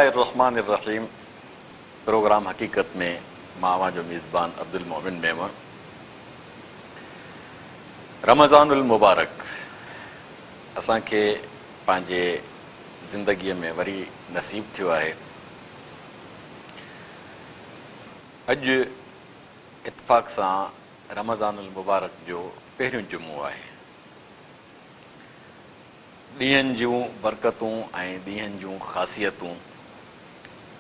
الله الرحمٰن الرحيم پروگرام حقيقت ۾ مان اوهان جو ميزبان عبدالمومن ميمڻ رمضان المبارڪ اسان کي پنهنجي زندگي ۾ وري نصيب ٿيو آهي. اڄ اتفاق سان رمضان المبارڪ جو پهريون جمعو آهي. ڏينهن جون برڪتون ۽ ڏينهن جون خاصيتون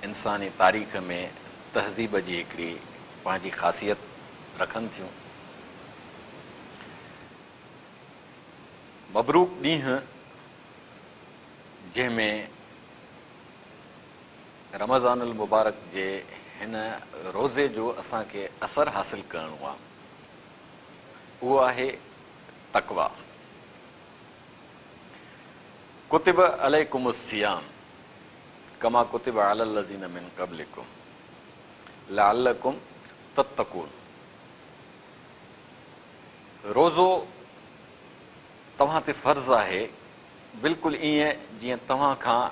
انساني تاريخ ۾ تهذيب جي هڪڙي پنهنجي خاصيت رکن ٿيون. مبروڪ ڏينهن جنهن ۾ رمضان المبارڪ جي هن روزي جو اسان کي اثر حاصل ڪرڻو آهي اهو آهي تقويٰ. ڪتب عليڪم الصيام ڪما ڪتب علي الذين من قبلڪم لعلڪم تتقون روزو توهان تي فرض آهي بلڪل ائين جيئن توهان کان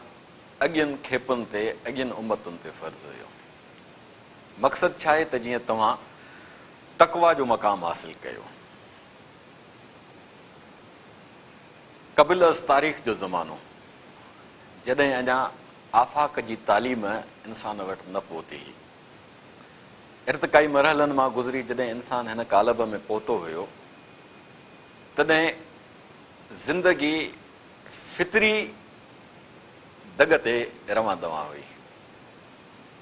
اڳين کيپن تي اڳين امتن تي فرض هيو. مقصد ڇا آهي ته جيئن توهان تقويٰ جو مقام حاصل ڪيو. قبل از تاريخ جو زمانو، جڏهن اڃا آفاق جي تعليم انسان وٽ نه پهتي هئي. ارتقائي مرحلن مان گذري جڏهن انسان هن قالب ۾ پهتو هيو، تڏهن زندگي فطري دڳ تي روان دوان هئي.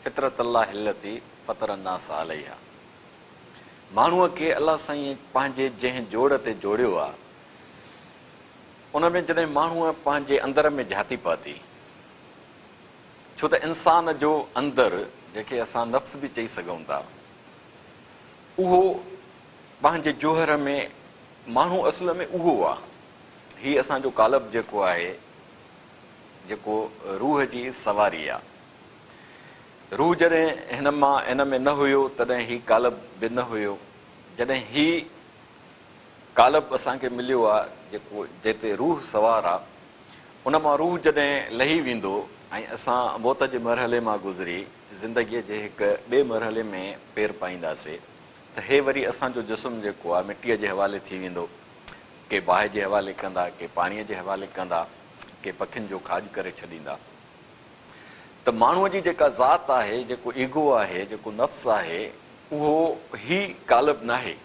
فطرت الله التي فطر الناس عليها. ماڻهوء کي الله سائينء پنهنجي جنهن جوڙ تي جوڙيو آ، ان ۾ جڏهن ماڻهوء پنهنجي اندر ۾ جهاتي پاتي، ڇو ته انسان جو اندر، جنهن کي اسان نفس به چئي سگهون ٿا، اهو پنهنجي جوهر ۾ ماڻهو اصل ۾ اهو آ. هي اسان جو قالب جيڪو آهي، جيڪو روح جي سواري آ. روح جڏهن هن مان هن ۾ نه هيو، تڏهن هي قالب به نه هيو. جڏهن هي قالب اسان کي مليو آ، جيڪو جنهن تي روح سوار آ، ان مان روح جڏهن لهي ويندو ۽ اسان موت جي مرحلي مان گذري زندگيء جي هڪ ٻئي مرحلي ۾ پير پائينداسي ته هي وري اسان جو جسم جيڪو آ، مٽيء جي حوالي ٿي ويندو. ڪي باهه جي حوالي ڪندا، ڪي پاڻيء جي حوالي ڪندا، ڪي پکين جو کاڄ ڪري ڇڏيندا. ته ماڻهوء جي جيڪا ذات آهي، جيڪو ايگو آهي، جيڪو نفس آهي، اهو هي قالب ناهي.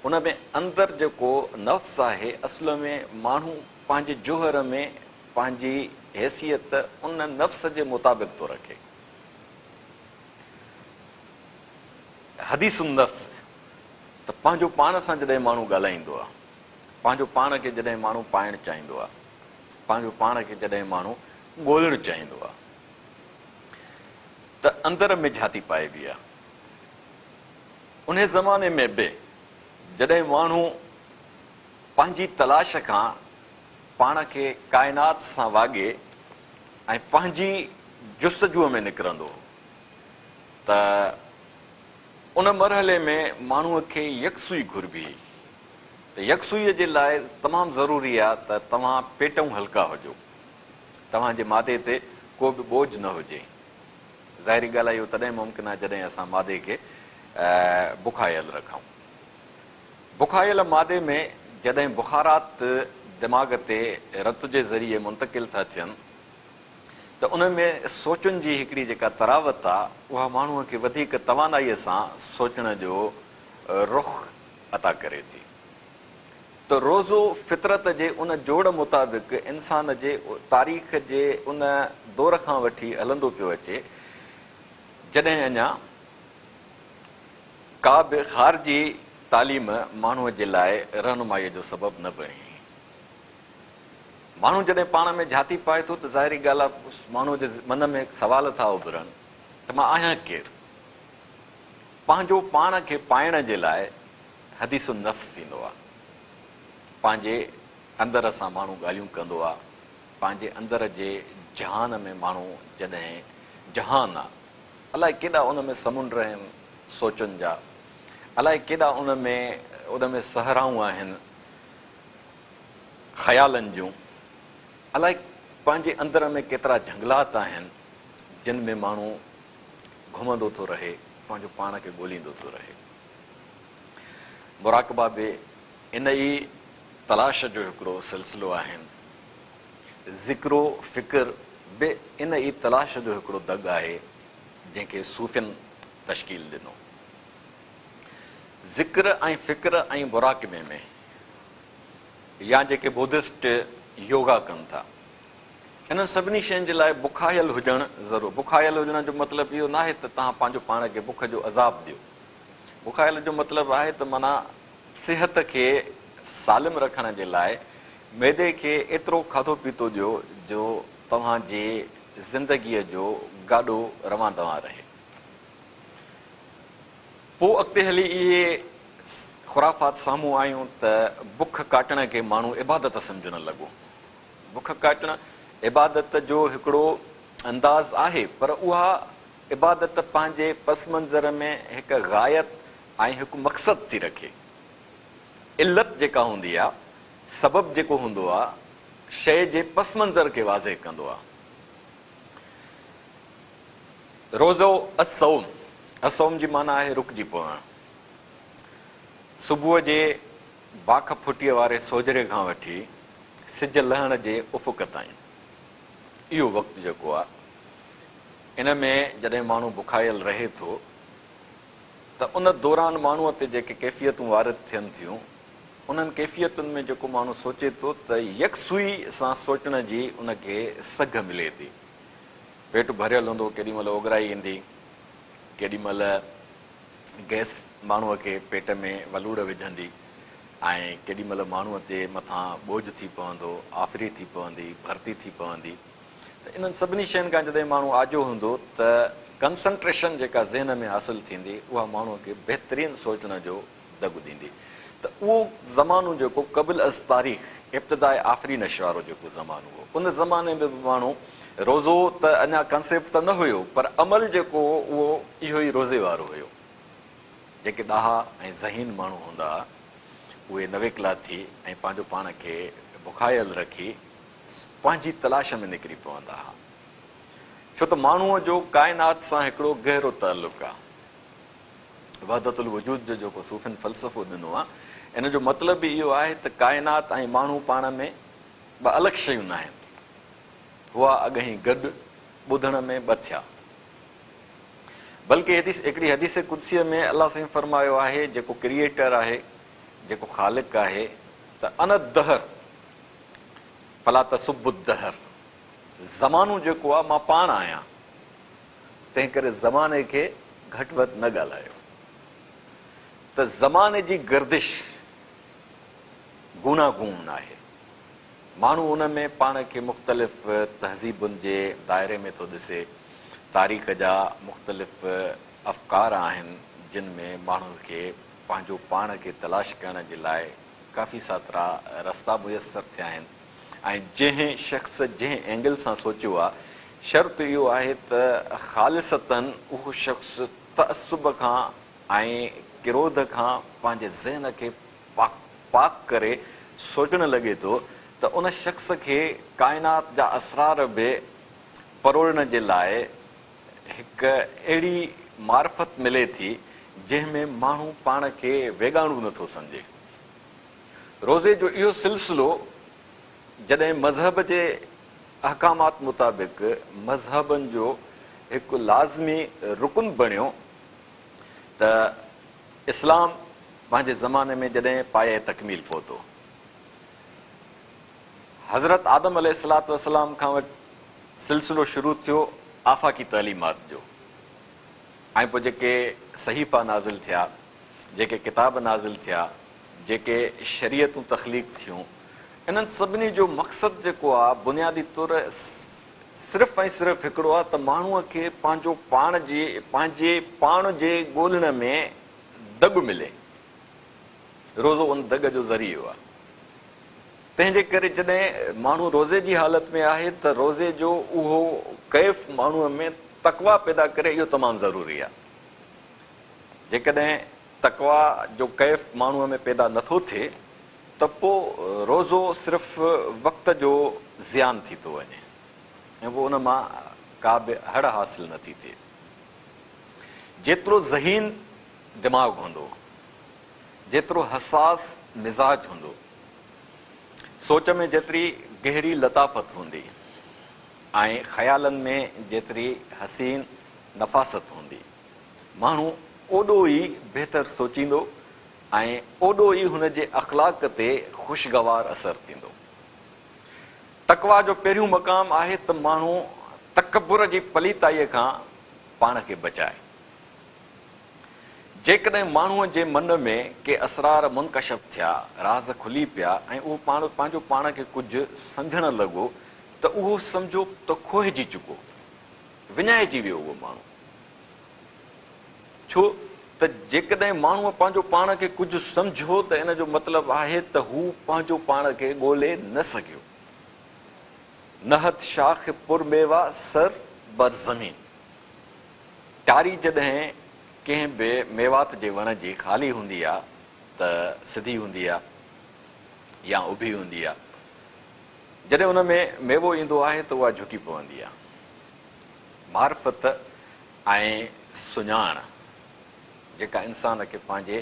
ان ۾ اندر جيڪو نفس آهي، اصل ۾ ماڻهو پنهنجي جوهر ۾ پنهنجي حيثيت ان نفس جي مطابق ٿو رکي. حديث النفس ته پنهنجو پاڻ سان جڏهن ماڻهو ڳالهائيندو آهي، پنهنجو پاڻ کي جڏهن ماڻهو پائڻ چاهيندو آهي، پنهنجو پاڻ کي جڏهن ماڻهو ڳولڻ چاهيندو آهي ته اندر ۾ جهاتي پائبي آهي. انهي زماني ۾ به جڏهن ماڻهو پنهنجي تلاش کان پاڻ کي ڪائنات سان واڳي ۽ پنهنجي جستجوء ۾ نڪرندو هو ته ان مرحلي ۾ ماڻهوء کي يڪسوئي گهربي هئي ته يڪسوئيء جي لاء تمام ضروري آهي ته توهان پيٽئون هلڪا هجو، توهان جي مادي تي ڪو به ٻوجهه نه هجي. ظاهري ڳالهه آهي اهو تڏهن ممڪن آهي جڏهن اسان مادي کي بکايل رکون. بکايل مادي ۾ جڏهن بخارات دماغ تي رت جي ذريعي منتقل ٿا ٿين ته ان ۾ سوچن جي هڪڙي جيڪا تراوت آ اها ماڻهوء کي وڌيڪ توانائيء سان سوچڻ جو رخ عطا ڪري ٿي ته روزو فطرت جي ان جوڙ مطابق انسان جي تاريخ جي ان دور کان وٺي هلندو پيو اچي جڏهن اڃا ڪا به خارجي تعليم ماڻهوء جي لاء رهنمائيء جو سبب نه بڻي. ماڻهو جڏهن پاڻ ۾ جهاتي پائي ٿو ته ظاهري ڳالهه آهي ماڻهوء جي من ۾ سوال ٿا اڀرن ته مان آهيان ڪير؟ پنهنجو پاڻ کي پائڻ جي لاء حديث النفس ٿيندو آهي. پنهنجي اندر سان ماڻهو ڳالهيون ڪندو آهي. پنهنجي اندر جي جهان ۾ ماڻهو جڏهن جهان آ الائي ڪيڏا ان ۾ سمنڊ آهن سوچن جا، الائي ڪيڏا ان ۾ ان ۾ صحرائون آهن خيالن جون، الائي پنهنجي اندر ۾ ڪيترا جهنگلات آهن جن ۾ ماڻهو گهمندو ٿو رهي، پنهنجو پاڻ کي ڳوليندو ٿو رهي. مراقبا به ان ئي تلاش جو هڪڙو سلسلو آهن. ذڪر و فڪر به ان ئي تلاش جو هڪڙو دڳ آهي، جنهن کي صوفين تشڪيل ڏنو. ذڪر ۽ فڪر ۽ مراقبي ۾ يا جيڪي بودسٽ يوگا ڪن ٿا، انهن سڀني شين جي لاء بکايل هجڻ ضرور. بکايل هجڻ جو مطلب اهو ناهي ته توهان پنهنجو پاڻ کي بک جو عذاب ڏيو. بکايل جو مطلب آهي ته معنيٰ صحت کي سالم رکڻ جي لاء معدي کي ايترو کاڌو پيتو ڏيو جو توهان جي زندگيء جو گاڏو روان دوان رهي. پوء اڳتي هلي اهي خرافات سامهون آيون ته بک ڪاٽڻ کي ماڻهو عبادت سمجهڻ لڳو. بک ڪاٽڻ عبادت جو هڪڙو انداز آهي پر اها عبادت پنهنجي پس منظر ۾ هڪ غايت ۽ هڪ مقصد ٿي رکي. علت جيڪا هوندي آ، سبب جيڪو هوندو آ، شيء جي پس منظر کي واضح ڪندو آ. روزو الصوم، الصوم جي معنيٰ آهي رڪجي پوڻ. صبح جي باک ڦٽيء واري سوجهري کان وٺي سج لهڻ جي افق تائين اهو وقت جيڪو آهي ان ۾ جڏهن ماڻهو بکايل رهي ٿو ته ان دوران ماڻهوء تي جيڪي ڪيفيتون وارد ٿين ٿيون انهن ڪيفيتن ۾ جيڪو ماڻهو سوچي ٿو ته يڪسوئي سان سوچڻ جي ان کي سگهه ملي ٿي. پيٽ ڀريل هوندو ڪيڏي مهل اوڳرائي ايندي ڪيڏي مهل گئس ماڻهوء کي پيٽ ۾ ولوڙ وجهندي ۽ ڪيڏي مهل ماڻهوء تي مٿان ٻوجهه ٿي پوندو، آفري ٿي پوندي، ڀرتي ٿي پوندي ته انهن سڀني شين کان جڏهن ماڻهو آجو هوندو ته ڪنسنٽريشن جيڪا ذهن ۾ حاصل ٿيندي اها ماڻهوء کي بهترين سوچڻ جو دڳ ڏيندي ته اهو زمانو جيڪو قبل از تاريخ ابتداء آفرينش وارو جيڪو زمانو هو ان زماني ۾ به ماڻهو روزو ته اڃا ڪنسيپٽ ته نه هيو پر عمل جيڪو هو اهو اهو ئي روزي وارو هيو. جيڪي ڏاها ۽ ذهين ماڻهو هوندا ها اهي نويڪلا ٿي ۽ پنهنجو پاڻ کي بکايل رکي پنهنجي تلاش ۾ نڪري پوندا ها. ڇو ته ماڻهوء جو ڪائنات سان هڪڙو گهرو تعلق آهي. وحدت الوجود جو جيڪو صوفين فلسفو ڏنو آهي ان جو مطلب به اهو آهي ته ڪائنات ۽ ماڻهو پاڻ ۾ ٻه الڳ شيون ناهن. هئا اڳهين گڏ، ٻڌڻ ۾ ٻه ٿيا. بلڪه حديث هڪڙي حديث قدسيء ۾ الله سائين فرمايو آهي جيڪو ڪريئيٽر آهي، جيڪو خالق آهي ته انا الدهر فلا تسبوا الدهر زمانو جيڪو آهي مان پاڻ آهيان تنهن ڪري زماني کي گهٽ وڌ نه ڳالهايو ته زماني جي گردش گوناگون آهي. ماڻهو ان ۾ پاڻ کي مختلف تهذيبن جي دائري ۾ ٿو ڏسي. تاريخ جا مختلف افڪار آهن جن ۾ ماڻهن کي پنهنجو پاڻ کي تلاش ڪرڻ جي لاء ڪافي ساترا رستا ميسر ٿيا آهن ۽ جنهن شخص جنهن اينگل سان سوچيو آهي شرط اهو آهي ته خالصتاً اهو شخص تعصب کان ۽ ڪروڌ کان پنهنجي ذهن کي پاڪ ڪري سوچڻ لڳي ٿو ته ان شخص کي ڪائنات جا اسرار به پروڙڻ جي لاء هڪ اهڙي معرفت ملي ٿي جنهن ۾ ماڻهو پاڻ کي ويڳاڻو نه ٿو سمجهي. روزي جو اهو سلسلو جڏهن مذهب جي احڪامات مطابق مذهبن جو هڪ لازمي رڪن بڻيو ته اسلام پنهنجي زماني ۾ جڏهن پايه تڪميل پهتو. حضرت آدم عليه الصلوة والسلام کان وٺ سلسلو شروع ٿيو آفاقي تعليمات جو ۽ پوء جيڪي صحيفا نازل ٿيا، جيڪي ڪتاب نازل ٿيا، جيڪي شريعتون تخليق ٿيون، انهن سڀني جو مقصد جيڪو آ بنيادي طور صرف ۽ صرف هڪڙو آ ته ماڻهوء کي پنهنجو پاڻ جي پنهنجي پاڻ جي ڳولڻ ۾ دڳ ملي. روزو ان دڳ جو ذريعو آ. تنهن جي ڪري جڏهن ماڻهو روزي جي حالت ۾ آهي ته روزي جو اهو ڪيف ماڻهوء ۾ تقويٰ پيدا ڪري اهو تمام ضروري آ. جيڪڏهن تقويٰ جو ڪيف ماڻهوء ۾ پيدا نٿو ٿئي ته پوء روزو صرف وقت جو زيان ٿي ٿو وڃي ۽ پوء ان مان ڪا به هڙ حاصل نه ٿي ٿئي. جيترو ذهين دماغ هوندو، جيترو حساس مزاج هوندو، سوچ ۾ جيتري گهري لطافت هوندي ۽ خيالن ۾ جيتري حسين نفاست هوندي، ماڻهو اوڏو ئي بهتر سوچيندو ۽ اوڏو ئي هن جي اخلاق تي خوشگوار اثر ٿيندو. تقويٰ جو پهريون مقام آهي ته ماڻهو تڪبر جي پليتائيء کان پاڻ کي بچائي. جيڪڏهن ماڻهوء جي من ۾ ڪي اسرار منڪشف ٿيا، راز کلي پيا ۽ اهو پاڻ پنهنجو پاڻ کي ڪجهه سمجهڻ لڳو ته اهو سمجهو ته کوهجي چڪو، وڃائجي ويو اهو ماڻهو. ڇو ته جيڪڏهن ماڻهوء پنهنجو پاڻ کي ڪجهه سمجهيو ته ان جو مطلب آهي ته هو پنهنجو پاڻ کي ڳولي نه سگهيو. نهت شاخ پر ميوه سر بر زمين. ٽاري جڏهن ڪنهن به ميوات جي وڻ جي خالي هوندي آ ته سڌي هوندي آ يا اڀي هوندي آ. جڏهن ان ۾ ميوو ايندو آهي ته اها جهڪي پوندي آ. معرفت ۽ سڃاڻ، جيڪا انسان کي پنهنجي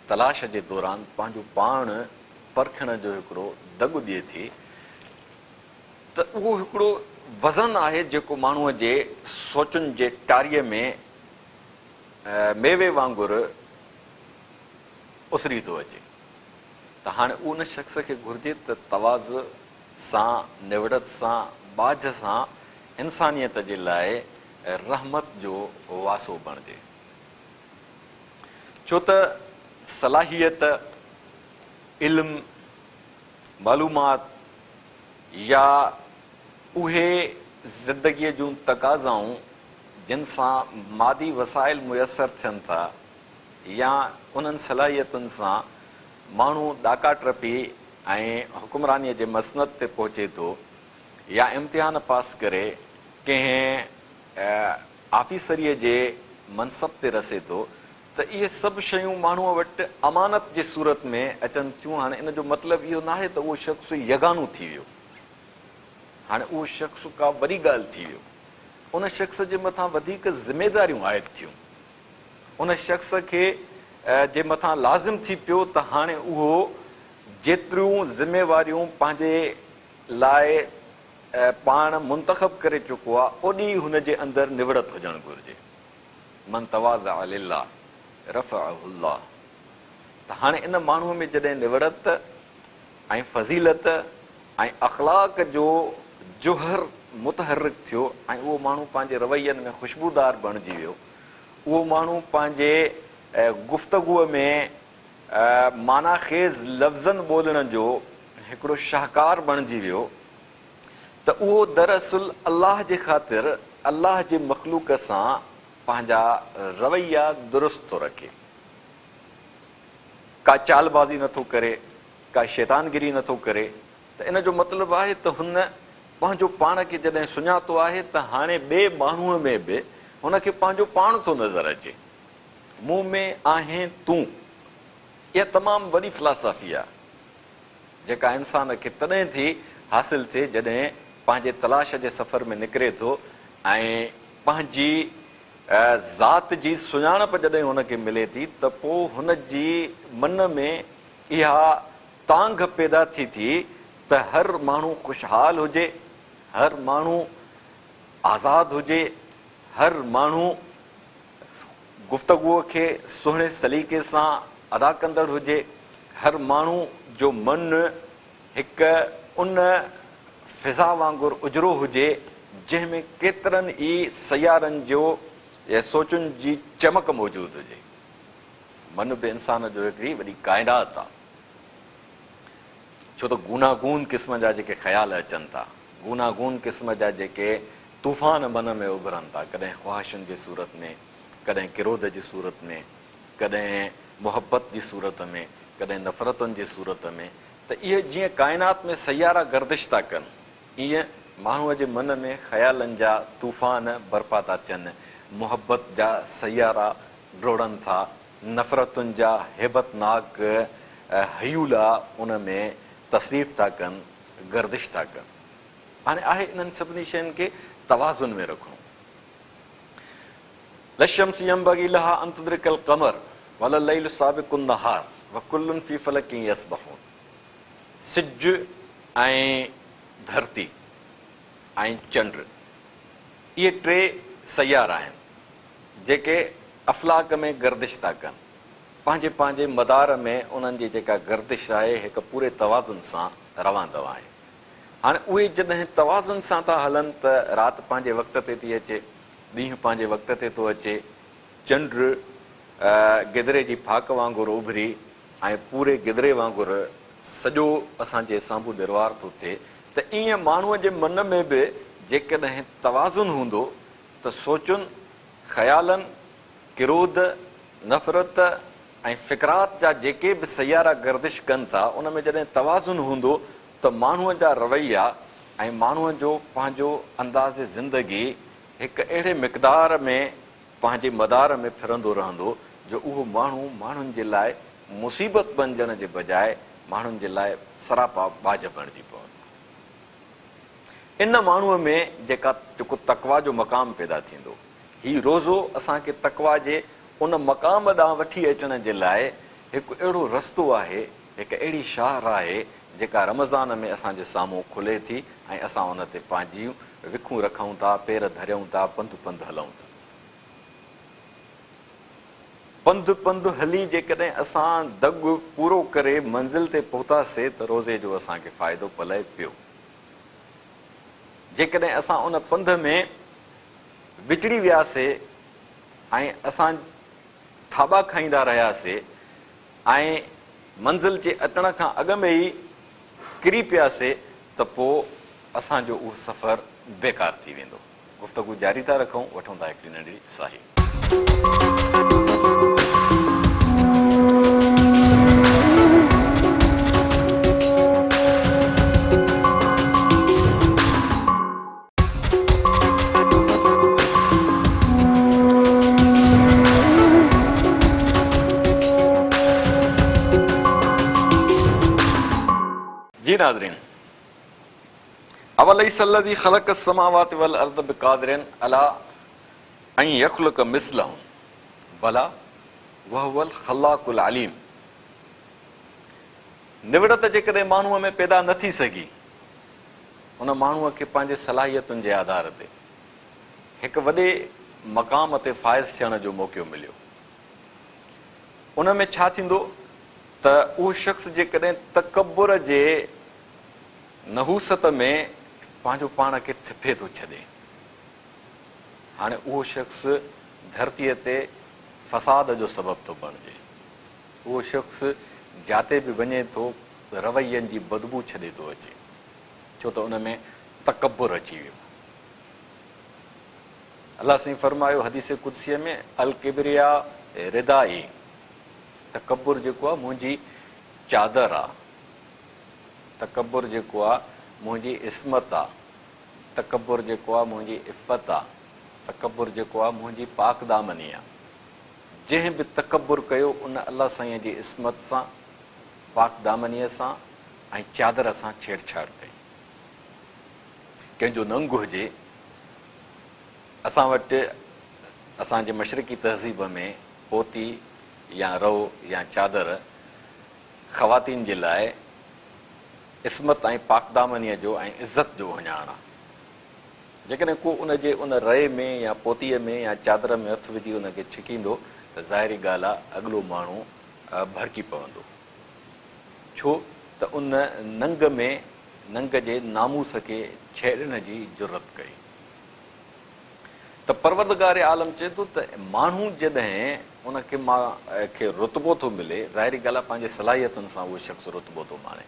تلاش جي دوران پنهنجو پاڻ پرکڻ جو هڪڙو دڳ ڏئي ٿي ته اهو هڪڙو وزن آهي جيڪو ماڻهوء جي سوچن جي ٽاريء ۾ ميوي وانگر اسري ٿو اچي ته هاڻي ان شخص کي گهرجي ته تواضع سان، نوڙت سان، ٻاجهه سان انسانيت جي لاء رحمت جو واسو بڻجي. ڇو ته صلاحيت، علم، معلومات يا اهي زندگيء جون تقاضائون جن سان مادي وسائل ميسر ٿين ٿا يا انهن صلاحيتن سان ماڻهو ڏاڪا ٽپي ۽ حڪمرانيء جي مسند تي پهچي ٿو يا امتحان پاس ڪري ڪنهن آفيسريء جي منصب تي رسي ٿو ته اهي سڀ شيون ماڻهوء وٽ امانت جي صورت ۾ اچن ٿيون. هاڻي ان جو مطلب اهو ناهي ته اهو شخص يگانو ٿي ويو. هاڻي اهو شخص ڪا وڏي ڳالهه ٿي ويو. ان شخص جي مٿان وڌيڪ ذميداريون عائد ٿيون. ان شخص کي جي مٿان لازم ٿي پيو ته هاڻي اهو جيتريون ذميواريون پنهنجي لاء پاڻ منتخب ڪري چڪو آهي، اوڏي ئي هن جي اندر نوڙت هجڻ گهرجي. من تواضع لله رفعه الله ته هاڻي ان ماڻهوء ۾ جڏهن نوڙت ۽ فضيلت ۽ اخلاق جو جوهر متحرڪ ٿيو ۽ اهو ماڻهو پنهنجي روين ۾ خوشبودار بڻجي ويو، اهو ماڻهو پنهنجي گفتگوء ۾ معنيٰ خيز لفظن ٻولڻ جو هڪڙو شاهڪار بڻجي ويو ته اهو دراصل الله جي خاطر الله جي مخلوق سان پنهنجا رويا درست ٿو رکي. ڪا چالبازي نه ٿو ڪري، ڪا شيطانگري نه ٿو ڪري ته ان جو مطلب آهي ته هن پنهنجو پاڻ کي جڏهن سڃاتو آهي ته هاڻي ٻئي ماڻهوء ۾ به هن کي پنهنجو پاڻ ٿو نظر اچي. مون ۾ آهين تون. اها تمام وڏي فلاسافي آهي، جيڪا انسان کي تڏهن ٿي حاصل ٿئي جڏهن پنهنجي تلاش جي سفر ۾ نڪري ٿو ۽ پنهنجي ذات جي سڃاڻپ جڏهن هن کي ملي ٿي ته پوء هن جي من ۾ اها تانگهه پيدا ٿي ٿي ته هر ماڻهو خوشحال هجي، هر ماڻهو آزاد هجي، هر ماڻهو گفتگوء کي سهڻي سليقي سان ادا ڪندڙ هجي، هر ماڻهو جو من هڪ ان فضا وانگر اجرو هجي، جنهن ۾ ڪيترن ئي سيارن جو سوچن جي چمڪ موجود هجي. من به انسان جو هڪڙي وڏي ڪائنات آ. ڇو ته گوناگون قسم جا جيڪي خيال اچن ٿا، گوناگون قسم جا جيڪي طوفان من ۾ اڀرن ٿا، ڪڏهن خواهشن جي صورت ۾، ڪڏهن ڪروڌ جي صورت ۾، ڪڏهن محبت جي صورت ۾، ڪڏهن نفرتن جي صورت ۾، ته اهي جيئن ڪائنات ۾ سيارا گردش ٿا ڪن، ايئن ماڻهوء جي من ۾ خيالن جا طوفان برپا ٿا ٿين، محبت جا سيارا ڊوڙن ٿا، نفرتن جا هيبتناڪ هيولا ان ۾ تصريف ٿا ڪن، گردش ٿا ڪن. هاڻي آهي انهن سڀني شين کي توازن ۾ رکڻو. لا الشمس ينبغي لها ان تدرڪ القمر ولا الليل سابق النهار وڪل في فلڪ يسبحون سج ۽ ڌرتي ۽ چنڊ اهي ٽي سيارا آهن جيڪي افلاڪ ۾ گردش ٿا ڪن. پنهنجي پنهنجي مدار ۾ انهن جي جيڪا گردش آهي هڪ پوري توازن سان روان دوان آهي. هاڻي اهي جڏهن توازن سان ٿا هلن ته رات پنهنجي وقت تي ٿي اچي، ڏينهن پنهنجي وقت تي ٿو اچي، چنڊ گدري جي ڦاڪ وانگر اڀري ۽ پوري گدري وانگر سڄو اسان جي سامهون نروار ٿو ٿئي ته ائين ماڻهوء جي من ۾ به جيڪڏهن توازن هوندو ته سوچن، خيالن، ڪروڌ، نفرت ۽ فڪرات جا جيڪي به سيارا گردش ڪن ٿا، ان ۾ جڏهن توازن هوندو ته ماڻهوء جا رويا ۽ ماڻهوء جو پنهنجو انداز زندگي هڪ اهڙي مقدار ۾ پنهنجي مدار ۾ ڦرندو رهندو جو اهو ماڻهو ماڻهن جي لاء مصيبت بنجڻ جي بجاء ماڻهن جي لاء سراپا ٻاجهه بڻجي پوندو. ان ماڻهوء ۾ جيڪا جيڪو تقويٰ جو مقام پيدا ٿيندو. هي روزو اسان کي تقويٰ جي ان مقام ڏانهن وٺي اچڻ جي لاء هڪ اهڙو رستو آهي، هڪ اهڙي شاهراهه آهي جيڪا رمضان ۾ اسان جي سامهون کلي ٿي ۽ اسان ان تي پنهنجيون وکون رکون ٿا، پير ڌريون ٿا، پنڌ پنڌ هلون ٿا. پنڌ پنڌ هلي جيڪڏهن اسان دڳ پورو ڪري منزل تي پهتاسي ته روزي جو اسان کي فائدو پلئه پيو. جيڪڏهن اسان ان پنڌ ۾ وچڙي وياسي ۽ اسان ٿاٻا کائيندا رهياسي ۽ منزل جي اچڻ کان اڳ ۾ ئي ڪري پياسي ته پوء اسان جو اهو سفر بيڪار ٿي ويندو. گفتگو جاري ٿا رکون، وٺون ٿا هڪڙي ننڍڙي ساهي. جي ناظرين! اوليس الذي خلق السماوات والارض بقادر علي ان يخلق مثلهم بليٰ وهو الخلاق العليم نوڙت جيڪڏهن ماڻهوء ۾ پيدا نه ٿي سگهي ان ماڻهوء کي پنهنجي صلاحيتن جي آڌار تي هڪ وڏي مقام تي فائز ٿيڻ جو موقعو مليو ان ۾ ڇا ٿيندو ته اهو شخص جيڪڏهن تڪبر جي نحوست ۾ پنهنجو پاڻ کي ٿڦي ٿو ڇڏي. هاڻي اهو شخص ڌرتيء تي فساد جو سبب ٿو بڻجي. اهو شخص جاتي به وڃي ٿو روين جي بدبو ڇڏي ٿو اچي، ڇو ته ان ۾ تڪبر اچي ويو. الله سائين فرمايو حديث قدسيء ۾ الڪبرياء ردائي، تڪبر جيڪو آهي منهنجي چادر آهي. تڪبر جيڪو آ منهنجي عصمت آ، تڪبر جيڪو آ منهنجي عفت آ، تڪبر جيڪو آ منهنجي پاڪ دامني آ. جنهن به تڪبر ڪيو ان الله سائين جي عصمت سان، پاڪ دامنيء سان ۽ چادر سان ڇيڙڇاڙ ڪئي. ڪنهن جو ننگ هجي، اسان وٽ اسان جي مشرقي تهذيب ۾ پوتي يا رئو يا چادر خواتين جي لاء عصمت ۽ پاڪدامنيء جو ۽ عزت جو اهڃاڻ آهي. جيڪڏهن ڪو ان جي ان رئي ۾ يا پوتيء ۾ يا چادر ۾ هٿ وجهي ان کي ڇڪيندو ته ظاهري ڳالهه آهي اڳلو ماڻهو ڀڙڪي پوندو. ڇو ته ان ننگ ۾ ننگ جي ناموس کي ڇيڙڻ جي جرئت ڪئي. ته پروردگار عالم چئي ٿو ته ماڻهو جڏهن ان کي مان کي رتبو ٿو ملي، ظاهري ڳالهه آهي پنهنجي صلاحيتن سان اهو شخص رتبو ٿو ماڻي.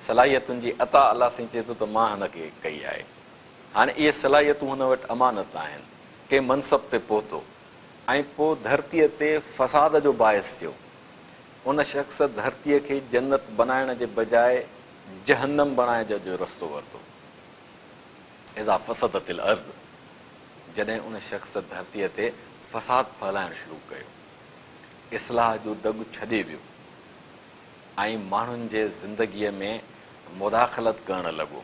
صلاحيتن جي عطا الله سائين چئي ٿو ته مان هن کي ڪئي آهي. هاڻي اهي صلاحيتون هن وٽ امانت آهن. ڪنهن منصب تي پهتو ۽ پوء ڌرتيء تي فساد جو باعث ٿيو. ان شخص ڌرتيء کي جنت بنائڻ جي بجاء جهنم بڻائڻ جو رستو ورتو. اذا فسدت الارض جڏهن ان شخص ڌرتيء تي فساد ڦهلائڻ شروع ڪيو، اصلاح جو دڳ ڇڏي ويو ۽ ماڻهن جي زندگيء ۾ مداخلت ڪرڻ لڳو،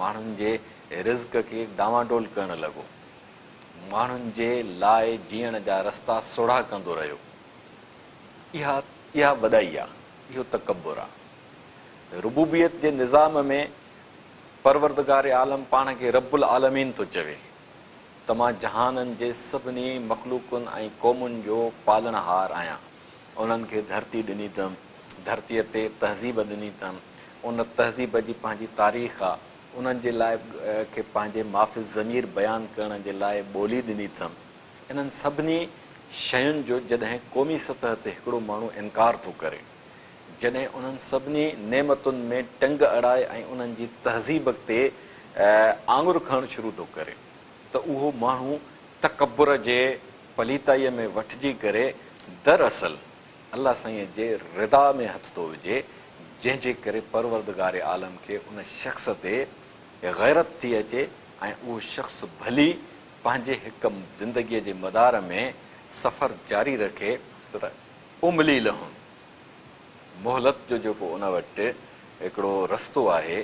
ماڻهن جي رزق کي ڊانواڊول ڪرڻ لڳو، ماڻهن جي لاء جيئڻ جا رستا سوڙها ڪندو رهيو. اها اها وڏائي آ، اهو تڪبر آ. ربوبيت جي نظام ۾ پروردگار عالم پاڻ کي رب العالمين ٿو چوي ته مان جهانن جي سڀني مخلوقن ۽ قومن جو پالڻهار آهيان. انهن کي ڌرتي ڏني اٿم، ڌرتيء تي تهذيب ڏني اٿم، ان تهذيب جي پنهنجي تاريخ آ، انهن جي لاء کي پنهنجي مافي الضمير بيان ڪرڻ جي لاء ٻولي ڏني اٿم. انهن سڀني شين جو جڏهن قومي سطح تي هڪڙو ماڻهو انڪار ٿو ڪري، جڏهن انهن سڀني نعمتن ۾ ٽنگ اڙائي ۽ انهن جي تهذيب تي آڱر کڻڻ شروع ٿو ڪري ته اهو ماڻهو تڪبر جي پليتائيء ۾ وٺجي ڪري دراصل الله سائينء جي رضا ۾ هٿ ٿو وجهي، جنهن جي ڪري پروردگار عالم کي ان شخص تي غيرت ٿي اچي ۽ اهو شخص ڀلي پنهنجي هڪ زندگيء جي مدار ۾ سفر جاري رکي ته املي لهم مهلت جو جيڪو ان وٽ هڪڙو رستو آهي،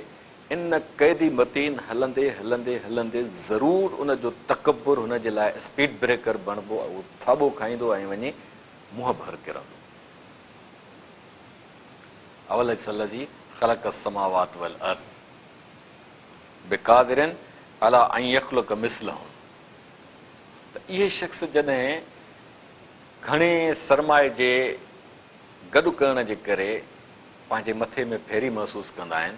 ان قيدي متين هلندي هلندي هلندي ضرور ان جو تڪبر هن جي لاء اسپيڊ بريڪر بڻبو ۽ اهو ٿاٻو کائيندو ۽ وڃي منهن ڀر ڪرندو. اوليس الذي خلق السماوات والارض بقادر علي ان يخلق مثلهم ته اهي شخص جڏهن گهڻي سرمائي جي گڏ ڪرڻ جي ڪري پنهنجي مٿي ۾ ڦيري محسوس ڪندا آهن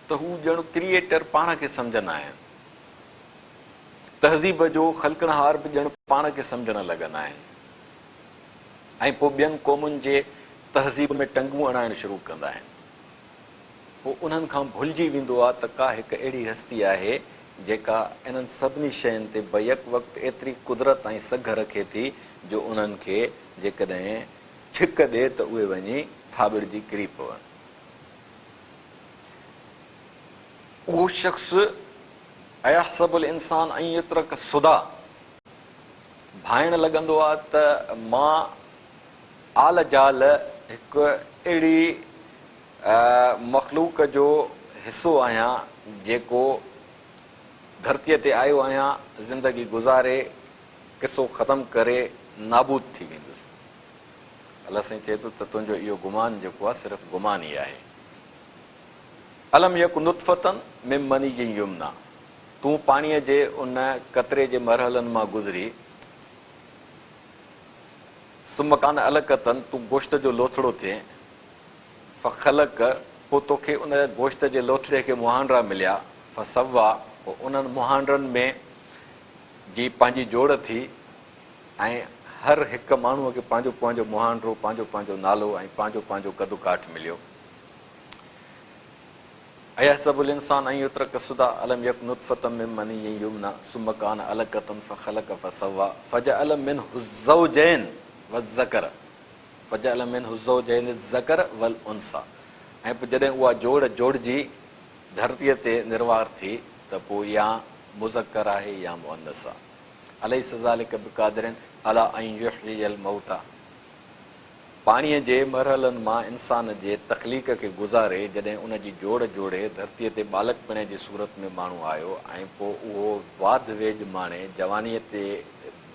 ته هو ڄڻ ڪريئيٽر پاڻ کي سمجهندا آهن. تهذيب جو خلقڻهار به ڄڻ پاڻ کي سمجهڻ لڳندا آهن ۽ پوء ٻين قومن جي تهذيب ۾ ٽنگون اڙائڻ شروع ڪندا آهن. پوء انهن کان ڀلجي ويندو آهي ته ڪا هڪ اهڙي هستي آهي جيڪا انهن سڀني شين تي بيڪ وقت ايتري قدرت ۽ سگهه رکي ٿي جو انهن کي جيڪڏهن ڇڪ ڏي ته اهي وڃي ٿاٻڙجي ڪري پون. اهو شخص ايحسب الانسان ان يترڪ سديٰ ڀانئڻ لڳندو آهي ته مان آل جال هڪ اهڙي مخلوق جو حصو آهيان جيڪو ڌرتيء تي آيو آهيان، زندگي گذاري، قصو ختم ڪري نابود ٿي ويندس. الله سائين چئي ٿو ته تنهنجو اهو گمان جيڪو آهي صرف گمان ئي آهي. الم يڪ نطفة من مني يمنيٰ تون پاڻيء جي ان قطري جي مرحلن مان گذري، ثم ڪان علقة تون گوشت جو لوٿڙو ٿئين، فخلق پوء توکي ان گوشت جي لوٿڙي کي مهانڊا مليا، فسوّا پوء انهن مهانڊن ۾ جي پنهنجي جوڙ ٿي ۽ هر هڪ ماڻهوء کي پنهنجو پنهنجو مهانڊو، پنهنجو پنهنجو نالو ۽ پنهنجو پنهنجو قد ڪاٺ مليو. ايحسب الانسان ان يترڪ سديٰ الم يڪ نطفة من مني يمنيٰ ثم ڪان علقة فخلق فسوّا فجعل منه الزوجين والذڪر فجعل منه الزوجين الذڪر والانثيٰ ۽ پوء جڏهن اها جوڙ جوڙجي ڌرتيء تي نروار ٿي ته پوء يا مذڪر آهي يا مؤنث آ. اليس ذلڪ بقادر علي ان يحيي الموتيٰ پاڻيء جي مرحلن مان انسان جي تخليق کي گذاري جڏهن ان جي جوڙ جوڙي ڌرتيء تي ٻالڪپڻي جي صورت ۾ ماڻهو آيو ۽ پوء اهو واڌ ويجهه ماڻي جوانيء تي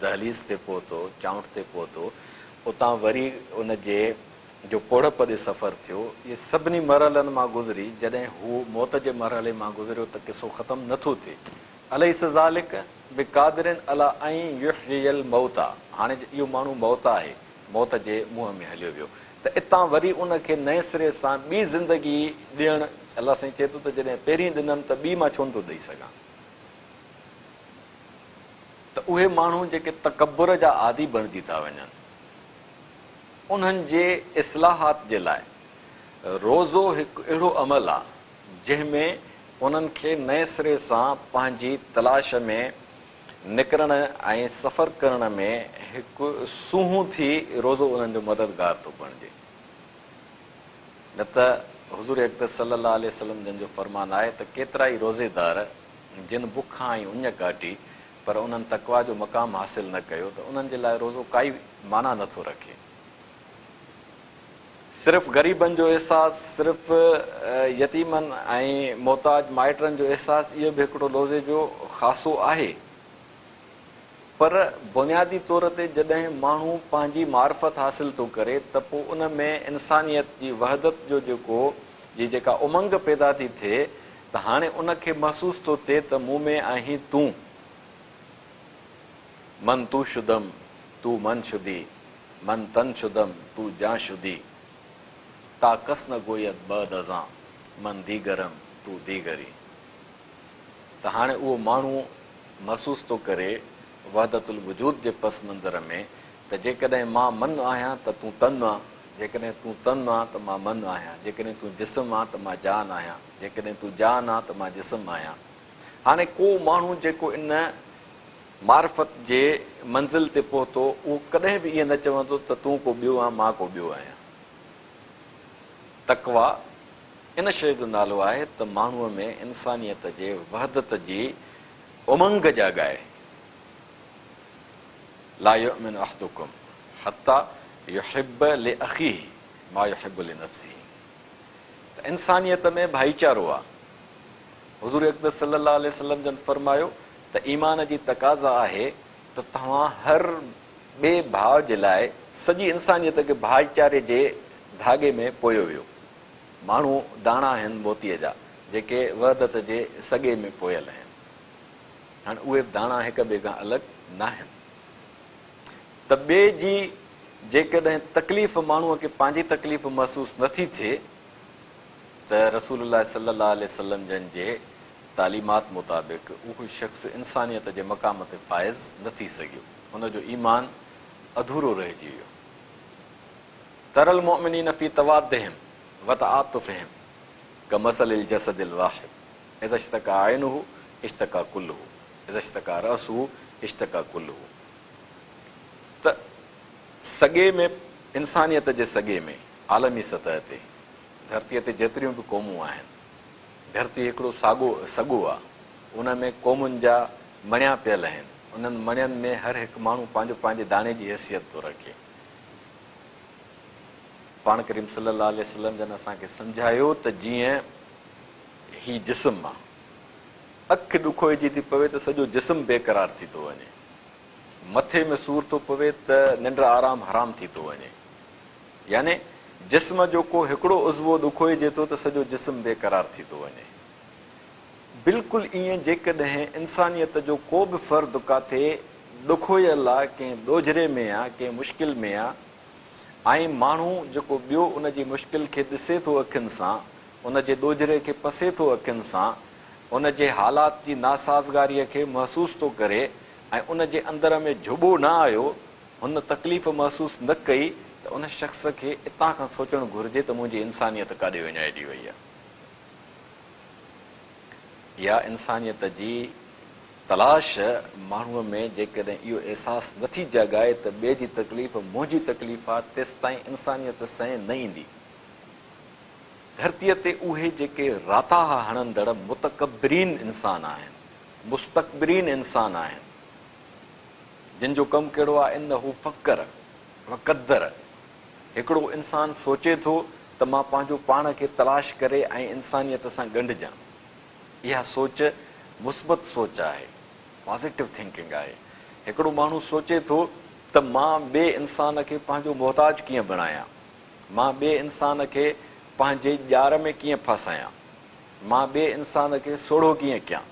دهليز تي پهتو، چانئٺ تي پهتو، اتان وري ان جي جو پوڙهپ ڏي سفر ٿيو، اهي سڀني مرحلن مان گذري جڏهن هو موت جي مرحلي مان گذريو ته قصو ختم نه ٿو ٿئي. اليس ذلک بقادر علي ان يحيي الموتيٰ هاڻي اهو ماڻهو موت آهي، موت جي منهن ۾ هليو ويو ته اتان وري ان کي نئين سري سان ٻي زندگي ڏيڻ، الله سائين چئي ٿو ته جڏهن پهرين ڏنم ته ٻي مان ڇو نه ٿو ڏئي سگهان. ته اهي ماڻهو جيڪي تڪبر جا عادي بڻجي ٿا وڃن انهن جي اصلاحات جي لاء روزو هڪ اهڙو عمل آ جنهن ۾ انهن کي نئين سري سان پنهنجي تلاش ۾ نڪرڻ ۽ سفر ڪرڻ ۾ هڪ سونهون ٿي روزو انهن جو مددگار ٿو بڻجي. نه ته حضور اقدس صلي الله عليه وسلم جن جو فرمان آهي ته ڪيترائي روزيدار جن بک ۽ اڃ ڪاٽي پر انهن تقويٰ جو مقام حاصل نه ڪيو ته انهن جي لاء روزو ڪائي معنيٰ نه ٿو رکي. صرف غريبن جو احساس، صرف يتيمن ۽ محتاج مائٽن جو احساس اهو به هڪڙو روزي جو خاصو آهي. پر بنيادي طور تي جڏهن ماڻهو پنهنجي معرفت حاصل ٿو ڪري ته پوء ان ۾ انسانيت جي وحدت جو جيڪو جي جيڪا امنگ پيدا ٿي ٿئي ته هاڻي ان کي محسوس ٿو ٿئي ته مون ۾ آهين تون. من تو شدم تو من شدي، من تن شدم تو جان شدي، تا ڪس نه گويد بعد ازان، من ديگرم تو ديگري. ته هاڻي اهو ماڻهو محسوس ٿو ڪري وحدت الوجود جي پس منظر ۾ ته جيڪڏهن مان من آهيان ته تون تن آن، جيڪڏهن تون تن آن ته مان من آهيان، جيڪڏهن تون جسم آن ته مان جان آهيان، جيڪڏهن تون جان آن ته مان جسم آهيان. هاڻي ڪو ماڻهو جيڪو ان معرفت جي منزل تي پهتو اهو ڪڏهن به ائين نه چوندو ته تون ڪو ٻيو آن مان ڪو ٻيو آهيان. تقويٰ ان شيء جو نالو آهي ته ماڻهوء ۾ انسانيت جي وحدت جي امنگ جاڳائي. لا يؤمن احدڪم حتي يحب لاخيه ما يحب لنفسه ته انسانيت ۾ ڀائيچارو آ. حضور اقدس صلي الله عليه وسلم جن فرمايو ته ايمان جي تقاضا آهي ته توهان هر ٻئي ڀاء جي لاء سڄي انسانيت کي ڀائيچاري جي ڌاڳي ۾ پويو ويو. ماڻهو داڻا آهن موتيء جا، جيڪي وحدت جي سڳي ۾ پويل آهن. هاڻ اهي به داڻا هڪ ٻئي کان الڳ ناهن. ته ٻئي جي جيڪڏهن تڪليف ماڻهوء کي پنهنجي تڪليف محسوس نه ٿي ٿئي ته رسول الله صلي الله عليه وسلم جن جي تعليمات مطابق اهو شخص انسانيت جي مقام تي فائز نه ٿي سگهيو. هن جو ايمان اڌورو رهجي ويو. تري المؤمنين في توادهم وتعاطفهم ڪمثل الجسد الواحد اذا اشتڪا عينه اشتڪا ڪله اذا اشتڪا راسه اشتڪا ڪله ته سڳي ۾ انسانيت جي سڳي ۾ عالمي سطح تي ڌرتيء تي جيتريون به قومون آهن ڌرتي هڪڙو ساڳو سڳو آ ان ۾ قومن جا مڻيا پيل آهن انهن مڻين ۾ هر هڪ ماڻهو پنهنجو پنهنجي داڻي جي حيثيت ٿو رکي. پاڻ ڪريم صلي الله عليه وسلم جن اسان کي سمجهايو ته جيئن هي جسم آ، اک ڏکوئجي ٿي پوي ته سڄو جسم بيقرار ٿي ٿو وڃي، مٿي ۾ سور ٿو پوي ته ننڊ آرام حرام ٿي ٿو وڃي، يعني جسم جو ڪو هڪڙو عضوو ڏکوئجي ٿو ته سڄو جسم بيقرار ٿي ٿو وڃي. بلڪل ائين جيڪڏهن انسانيت جو ڪو به فرد ڪاٿي ڏکويل آ، ڪنهن ڏوجهري ۾ آ، ڪنهن مشڪل ۾ آ ۽ ماڻهو جيڪو ٻيو ان جي مشڪل کي ڏسي ٿو اکين سان، ان جي ڏوجهري کي پسي ٿو اکين سان، ان جي حالات جي ناسازگاريء کي محسوس ٿو ڪري ۽ ان جي اندر ۾ جهٻو نه آيو، هن تڪليف محسوس نه ڪئي ته ان شخص کي اتان کان سوچڻ گهرجي ته منهنجي انسانيت ڪاڏي وڃائجي وئي آ. اها انسانيت جي تلاش ماڻهوء ۾ جيڪڏهن اهو احساس نه ٿي جاڳائي ته ٻئي جي تڪليف منهنجي تڪليف آ، تيستائين انسانيت سئين نه ايندي. ڌرتيء تي اهي جيڪي راتاها هڻندڙ متڪبرين انسان آهن، مستڪبرين انسان آهن، جن جو ڪم ڪهڙو آ، انه فڪر وقدر، هڪڙو انسان سوچي ٿو ته مان پنهنجو پاڻ کي تلاش ڪري ۽ انسانيت سان ڳنڍجان. اها سوچ مثبت سوچ آهي، Positive Thinking آهي. هڪڙو ماڻهو سوچي ٿو ته مان ٻئي انسان کي پنهنجو محتاج ڪيئن بڻايان، مان ٻئي انسان کي پنهنجي ڄار ۾ ڪيئن ڦاسايان، مان ٻئي انسان کي سوڙهو ڪيئن ڪيان.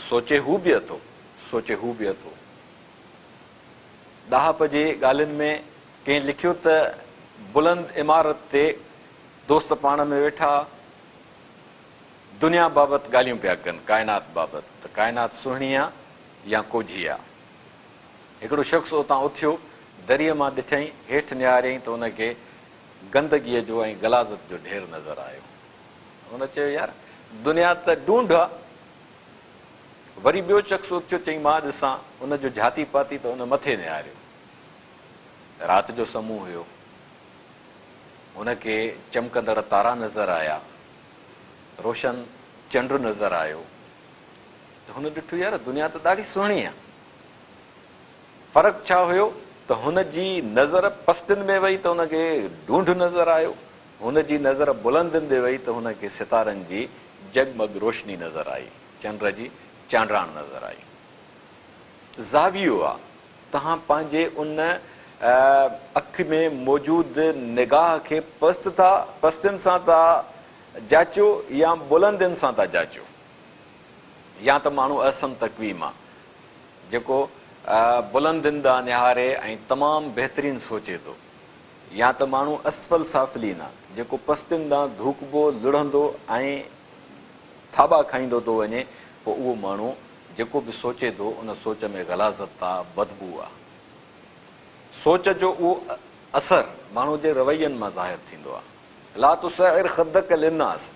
سوچي هو به اٿو، سوچي هو به اٿو. ڏاهپ جي ڳالهين ۾ ڪنهن لکيو ته بلند عمارت تي دوست پاڻ ۾ ويٺا دنيا بابت ڳالهيون پيا ڪن، ڪائنات بابت ته ڪائنات سهڻي آ يا ڪوجهي آ. هڪڙو شخص اتان اٿيو، دريء مان ڏٺائين، هيٺ نهاريائين ته ان کي گندگيء جو ۽ غلاظت جو ڍير نظر آيو. هن چيو يار دنيا ته ڍونڍ آ. وري ٻيو شخص اٿيو، چيائين مان ڏسان. ان جو جهاتي پاتي ته ان مٿي نهاريو. رات جو سمون هيو. هن کي چمڪندڙ تارا نظر آيا. روشن چنڊ نظر آيو. ته هن ڏٺو يار دنيا ته ڏاڍي سهڻي آ. فرق ڇا هيو ته هن جي نظر پستين ۾ وئي ته هن کي ڍونڍ نظر آيو. هن جي نظر بلندين ڏي وئي ته هن کي ستارن جي جڳمڳ روشني نظر آئي. چنڊ جي چانڊاڻ نظر آئي. زاويو آ. توهان پنهنجي ان اک ۾ موجود نگاهه کي پست ٿا پستين سان ٿا جاچيو يا بلندين سان ٿا جاچيو. يا ته ماڻهو احسن تقويم آ جيڪو بلندين ڏانهن نهاري ۽ تمام بهترين سوچي ٿو يا ته ماڻهو اسفل سافلين آ جيڪو پستين ڏانهن ڌوڪبو لڙهندو ۽ ٿاٻا کائيندو ٿو وڃي پوء اهو ماڻهو جيڪو به سوچي ٿو ان سوچ ۾ غلاظت آ، بدبوء آ. سوچ جو اهو اثر ماڻهو جي روين مان ظاهر ٿيندو آ. لا تصعر خدک للناس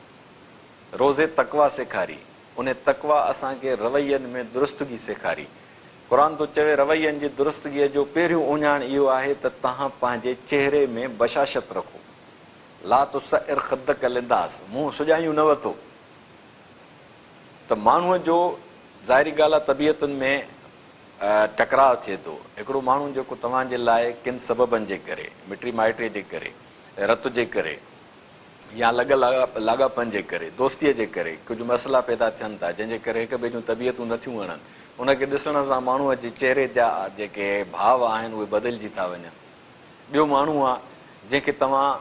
روز تقويٰ سيکاري، ان تقويٰ اسان کي روين ۾ درستگي سيکاري. قرآن ٿو چوي روين جي درستگيء جو پهريون اهڃاڻ اهو آهي ته توهان پنهنجي چهري ۾ بشاشت رکو. لا تصعر خدک للناس منهن سڄايون نه وتو. ته ماڻهوء جو ظاهري ڳالهه آهي طبيعتن ۾ ٽڪراء ٿئي ٿو. هڪڙو ماڻهو جيڪو توهان جي لاء ڪن سببن جي ڪري، مٽي مائٽيء جي ڪري، رت جي ڪري يا لڳ لاڳاپن جي ڪري، دوستيء جي ڪري ڪجهه مسئلا پيدا ٿين ٿا، جنهن جي ڪري هڪ ٻئي جون طبيعتون نٿيون وڻن. ان کي ڏسڻ سان ماڻهوء جي چهري جا جيڪي ڀاو آهن اهي بدلجي ٿا وڃن. ٻيو ماڻهو آهي جنهن کي توهان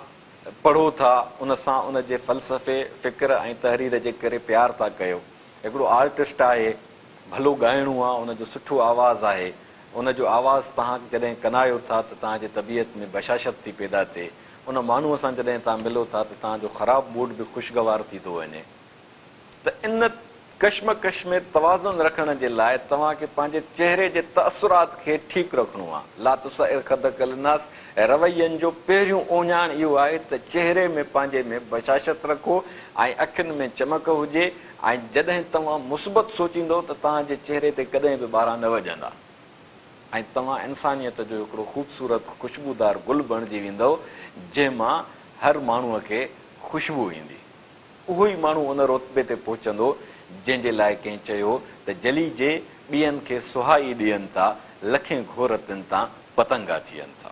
پڙهو ٿا، ان سان ان جي فلسفي، فڪر ۽ تحرير جي ڪري پيار ٿا ڪيو. هڪڙو آرٽسٽ آهي، ڀلو ڳائڻو آ، ان جو سٺو آواز آهي، ان جو آواز توهان جڏهن ڪنايو ٿا ته توهان جي طبيعت ۾ بشاشت ٿي پيدا ٿئي. ان ماڻهوء سان جڏهن توهان ملو ٿا ته توهان جو خراب موڊ به خوشگوار ٿي ٿو وڃي. ته ان ڪشمڪش ۾ توازن رکڻ جي لاء توهان کي پنهنجي چهري جي تاثرات کي ٺيڪ رکڻو آهي. لا تصعر خدک للناس روين جو پهريون اهڃاڻ اهو آهي ته چهري ۾ پنهنجي ۾ بشاشت رکو ۽ اکين ۾ چمڪ هجي ۽ جڏهن توهان مثبت سوچيندو ته توهان جي چهري تي ڪڏهن به ٻارا نه وڄندا ۽ توهان انسانيت جو هڪڙو خوبصورت خوشبودار گل بڻجي ويندؤ جنهن مان هر ماڻهوء کي خوشبو ايندي. اهو ئي ماڻهو ان رتبي تي پهچندو، جنهن جي لاء ڪنهن چيو ته جلي جي ٻين کي سها ئي ڏين ٿا، لکين گهور تن تان پتنگا ٿين ٿا.